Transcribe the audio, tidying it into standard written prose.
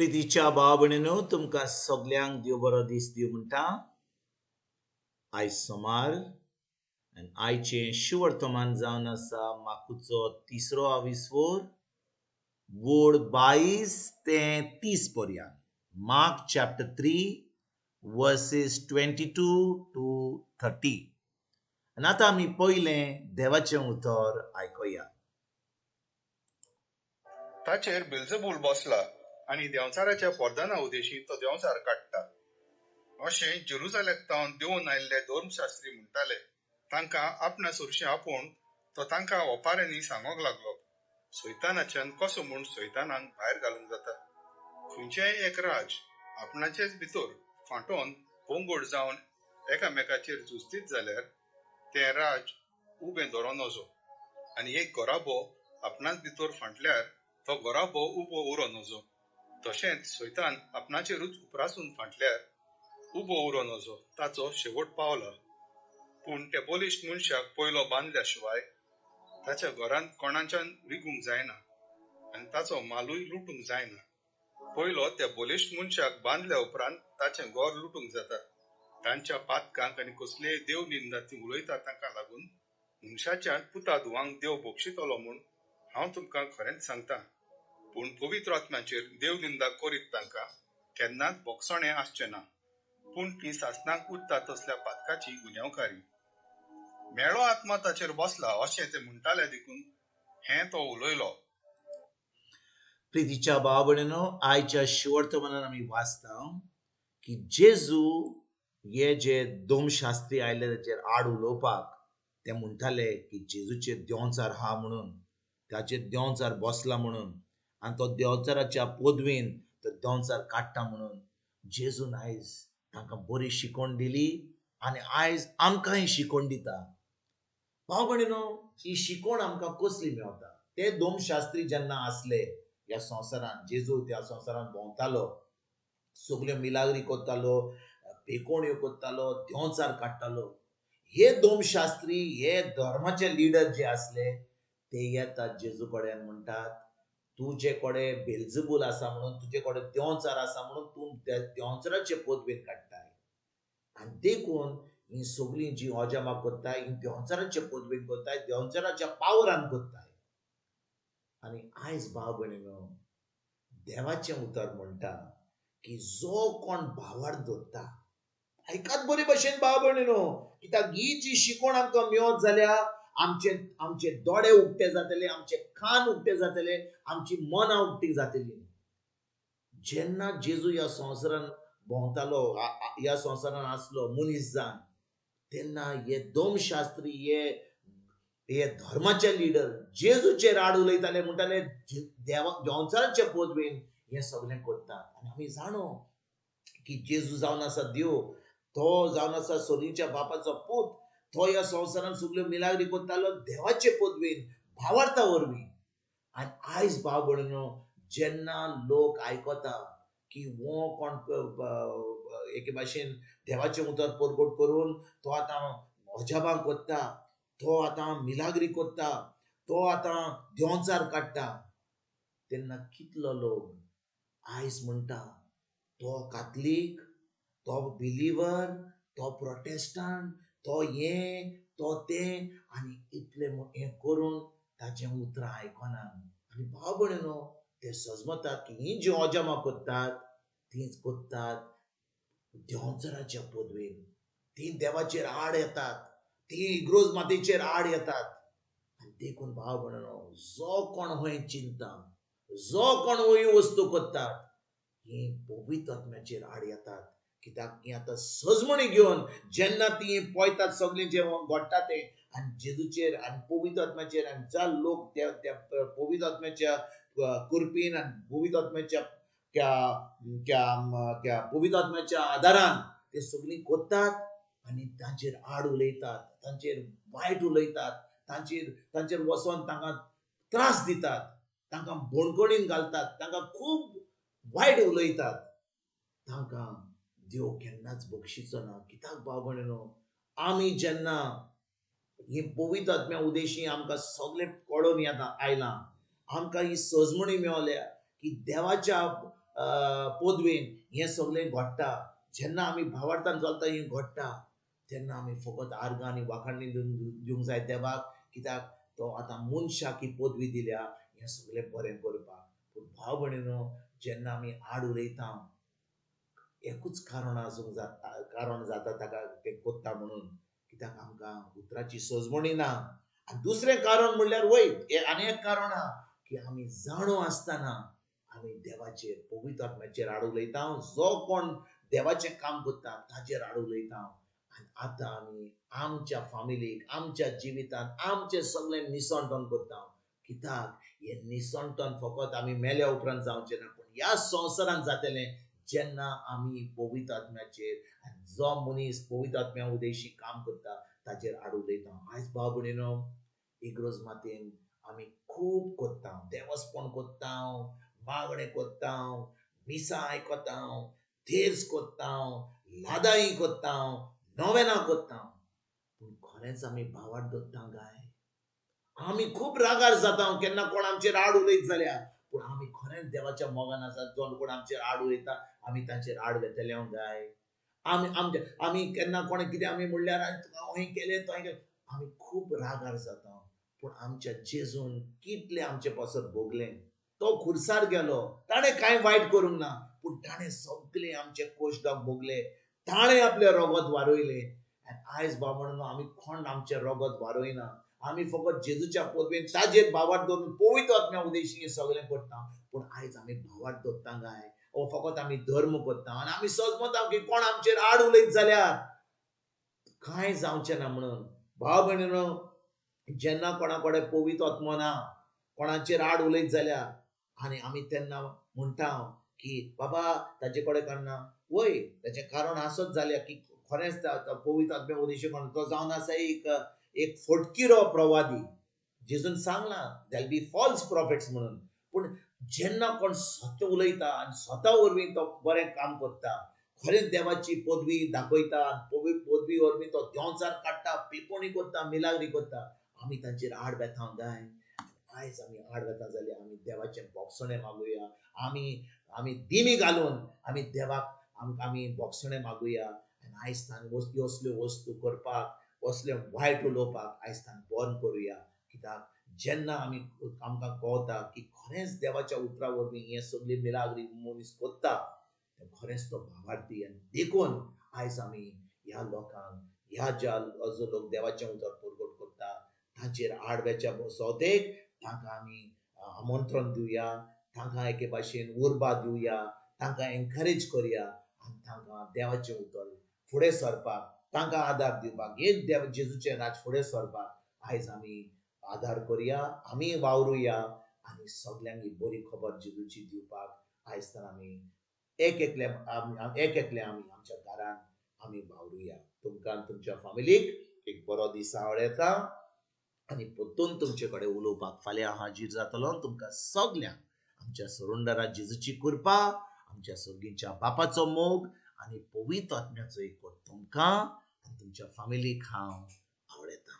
प्रितीच्या भाव भयणीनो, तुमकां सगल्यांक देव बरो दीस दिवं म्हणटा. आयज सोमार आनी आयचें शुवर्तमान जावन आसा माकुचो तिसरो आविस्वोर, वोड 22 ते 30 पर्यंत. Mark chapter 3 verses 22 to 30. आनी आतां आमी पयलें देवाचें उतर आयकुया. ताचेर बेलजबूल बसला आनी देंवचाराच्या परदाना उदेशी तो देंवचार काडटा अशें जेरुजालेक तावन देंवून आयिल्ले धर्मशास्त्री म्हणटाले. तांकां आपणा सरशीं आपोवन तो तांकां ओपाऱ्यांनी सांगूंक लागलो, सैतानाच्यान कसो म्हूण सैतानाक भायर घालूंक जाता? खंयचेंय एक राज आपणाचेच भितर फांटोवन पंगड जावन एकामेकाचेर झुजतीत जाल्यार तें राज उबें धरों नजो, आनी एक घराबो आपणाच भितर फांटल्यार तो घराबो उबो उरो नजो. तशेंच सैतान आपणाचेरूच उपरासून फांटल्यार उबो उरो नजो, ताचो शेवट पावला. पूण त्या बलिश्ट मनशाक पयलो बांदल्या शिवाय ताच्या घरांत कोणाच्यान रिगूंक जायना आनी ताचो मालूय लुटूंक जायना. पयलो त्या बलिश्ट मनशाक बांदल्या उपरांत ताचें घर लुटूंक जाता. तांच्या पातकांक आनी कसलेय देव निंदा ती उलयता तांकां लागून मनशाच्या पुता धुवांक देव बक्षितलो म्हूण हांव तुमकां खरेंच सांगता. पूण पवित्र आत्म्याचेर देवनिंदा करीत तांकां केन्नाच बोगसणें आसचें ना, पूण ती सासणाक उरता तसल्या पातकाची गुन्यांवकारी. मेळो आत्मा ताचेर बसला अशें ते म्हणटाले देखून हें तो उलयलो. प्रितीच्या भाव भयणीनो, आयच्या शिवर्तमानान आमी वाचता की जेजू हे जे दोमशास्त्री आयले ताचेर आड उलोवपाक, ते म्हणटाले की जेजूचेर देंवचार आहा म्हणून, ताचेर देंवचार बसला म्हणून, आनी तो देंवचाराच्या पदवेन तो देंवचार काडटा म्हणून. जेजून आयज तांकां बरी शिकवण दिली आनी आयज आमकांय शिकवण दिता. भाव भयणीनो, ही शिकवण आमकां कसली मेवता? ते दोमशास्त्री जेन्ना आसले ह्या संवसारांत, जेजू त्या संवसारांत भोंवतालो, सगल्यो मिलाग्री करतालो, पेकोण्यो करतालो, देंवचार काडटालो. हे दोमशास्त्री, हे धर्माचे लिडर जे आसले ते येतात जेजू कडेन म्हणटात, तुजे कडेन बेलजबूल आसा म्हणून, तुजे कडेन देंवचार आसा म्हणून तूं त्या देंवचाराचे पदवेन काडटाय, आनी देखून ही सगळीं जी अजामां करताय ही देंवचाराचे पदवेन करताय, देंवचाराच्या पावरान करताय. आनी आयज भाव भयणीनो, देवाचें उतर म्हणटा की जो कोण भावार्थ धरता, आयकात बरे भशेन भाव भयणीनो, कित्याक ही जी शिकवण आमकां मेळत जाल्यार आमचे आमचे दोळे उक्ते जातले, आमचे कान उक्ते जातले, आमची मनां उक्ती जातली. जेन्ना जेजू ह्या संवसारान भोंवतालो, ह्या संवसारान आसलो मनीस जावन, तेन्ना हे दोमशास्त्री, हे धर्माचे लिडर जेजूचेर आड उलयताले, म्हणटाले देवा देंवचाराचे पदवेन हें सगळें करतात. आनी आमी जाणो की जेजू जावन आसा देव, तो जावन आसा सोरीच्या बापाचो पूत, तो ह्या संवसारान सगल्यो मिलाग्री करतालो देवाचे पदवेन, भावार्था वरवीं. आनी आयज भाव भयणीनो, जेन्ना लोक आयकता की हो कोण एके भाशेन देवाचें उतर परगट करून तो आतां अजाबां करता, तो आतां मिलाग्री करता, तो आतां देंवचार काडटा, तेन्ना कितलो लोक आयज म्हणटा तो कातलीक, तो बिलीवर, तो प्रोटेस्टंट, तो हें तो तें, आनी इतलें हें करून ताचें उतरां आयकना. आनी भाव भयणीनो, ते सजमतात की हीं जीं अजामां करतात तींच करतात देंवचाराच्या पदवेन, तीं देवाचेर आड येतात, तीं इग्रोज मातेचेर आड येतात. आनी देखून भाव भयणीनो, जो कोण हय चिंता, जो कोण हय वस्तू करतात, हीं पवित्र आत्म्याचेर आड येतात. कित्याक हीं आतां सजमणी घेवन जेन्ना ती पळयतात सगळें जें घडटा तें, आनी जेजूचेर आनी पवित्र आत्म्याचेर, आनी ज्या लोक त्या त्या पवित्र आत्म्याच्या कृपेन आनी पवित्र आत्म्याच्या त्या पवित्र आत्म्याच्या आदारान ते सगळीं करतात आनी तांचेर आड उलयतात, तांचेर वायट उलयतात, तांचेर तांचेर वचोन तांकां त्रास दितात, तांकां बणकणीन घालतात, तांकां खूब वायट उलयतात. तांकां देव केन्नाच बक्षिचो ना. कित्याक भाव भयणीनो, आमी जेन्ना ही पवित्र आत्म्या उदेशी आमकां सगळें कळोन येता आयलां, आमकां ही सजमणी मेवल्या की देवाच्या पदवेन हें सगळें घडटा. जेन्ना आमी भावार्थान चलता हें घडटा तेन्ना आमी फकत आर्गां आनी वाखाणणी दिवंक जाय देवाक, कित्याक तो आतां मनशाक ही पदवी दिल्या हें सगळें बरें करपाक. पूण भाव भयणीनो, जेन्ना आमी आड उलयता एकूच कारण आसूंक जाता, कारण जाता ताका तें कोत्ता म्हणून, कित्याक आमकां उतराची सजमणी ना. आनी दुसरें कारण म्हणल्यार वय आनी एक कारण आहा की आमी जाणो आसतना आमी देवाचेर पवित्र आत्म्याचेर आड उलयता. जो कोण देवाचें काम करता ताचेर आड उलयता. आनी आतां आमी आमच्या फामिलीक, आमच्या जिवितांत आमचें सगळें निसणटण करता. कित्याक हें निसणटण फकत आमी मेल्या उपरांत जावचें ना, पूण ह्या संवसारांत जातलें जेन्ना आमी पवित्र आत्म्याचेर आनी जो मनीस पवित्र आत्म्या उदेशी काम करता ताचेर आड उलयता. आयज भाव भयणीनो, इगर्ज मातेन आमी खूब करता, देवस्पण करता, मागणें करता, मिसां आयकता, थेर्स करता, लादाई करता, नोवेनां करता, पूण खरेंच आमी भावार्थ दवरता काय? आमी खूब रागार जाता केन्ना कोण आमचेर आड उलयत जाल्यार, पूण आमी खरेंच देवाच्या मोगान आसात. जो कोण आमचेर आड उलयता आमी तांचेर आड वेतले काय? आमी आमचे आमी केन्ना कोणें कितें आमी म्हणल्यार तुका हें केलें तो हें केलें, आमी खूब रागार जाता. पूण आमच्या जेजून कितलें आमचे पासत भोगलें. तो खुर्सार गेलो, ताणें कांय वायट करूंक ना, पूण ताणें सगळें आमचे कोशडाक भोगले, ताणें आपलें रगत वारयलें. आनी आयज भाव म्हणून आमी कोण आमचें रगत वारयना. आमी फकत जेजूच्या पदवेन ताजेर भावार्थ दवरून पवित्र आत्म्या उदेशी हें सगळें करता. पूण आयज आमी भावार्थ दवरता काय? ओ फकत आमी धर्म करता आनी आमी समजता की कोण आमचेर आड उलयत जाल्यार कांय जावचें ना म्हणून. भाव भयणीनो, जेन्ना कोणा कडेन पवित्र आत्मो ना, कोणाचेर आड उलयत जाल्यार आनी आमी तेन्ना म्हणटा की बाबा ताजे कडेन काडना, वय ताचें कारण आसत जाल्यार की खरेंच पवित्र आत्म्या उदेशी कोण तो जावन आसा एक एक फटकिरो प्रवादी. जेजून सांगलां देल बी फॉल्स प्रॉफिट्स म्हणून. पूण जेन्ना कोण सत्य उलयता आनी स्वता वरवीं तो बरें काम करता, खरेंच देवाची पदवी दाखयता, पदवी वरवीं तो देंवचार काडटा, पेपोणी करता, मिलाग्री करता, आमी तांचेर आड वेता काय? आयज आमी आड वेता जाल्यार आमी देवाचें बोगसणें मागुया. आमी आमी दिमी घालून आमी देवाक आमी बोगसणें मागुया. आनी आयज तान असल्यो वस्तू करपाक, असलें वायट उलोवपाक आयज तान बंद करुया. कित्याक जेन्ना आमी आमकां कळटा की खरेंच देवाच्या उतरा वरवीं हें सगळी मिलाग्री मनीस करता, खरेंच तो भावार्थी. आनी देखून आयज आमी ह्या लोकांक, ह्या ज्या जो लोक देवाचें उतर परगट करता तांचेर आडव्याच्या सोदेक तांकां आमी आमंत्रण दिवया, तांकां एके भाशेन उर्बा दिवया, तांकां एनकरेज करुया आनी तांकां देवाचें उतर फुडें सरपाक, तांकां आदार दिवपाक, एक देव जेजूचें राज फुडें सरपाक आयज आमी आदार करुया, आमी वावरुया आनी सगल्यांक ही बरी खबर जेजूची दिवपाक आयज तर आमी एक एकले एक एकले आमी आमच्या घरान आमी वावरुया. तुमकां तुमच्या फामिलीक एक बरो दीस आवडटा आनी परतून तुमचे कडेन उलोवपाक फाल्यां हाजीर जातलो. तुमकां सगल्यांक आमच्या सरुंडरा जेजूची कृपा, आमच्या सर्गीच्या बापाचो मोग आनी पवित्र आत्म्याचो एकवट तुमकां आनी तुमच्या फामिलीक हांव आवडटा.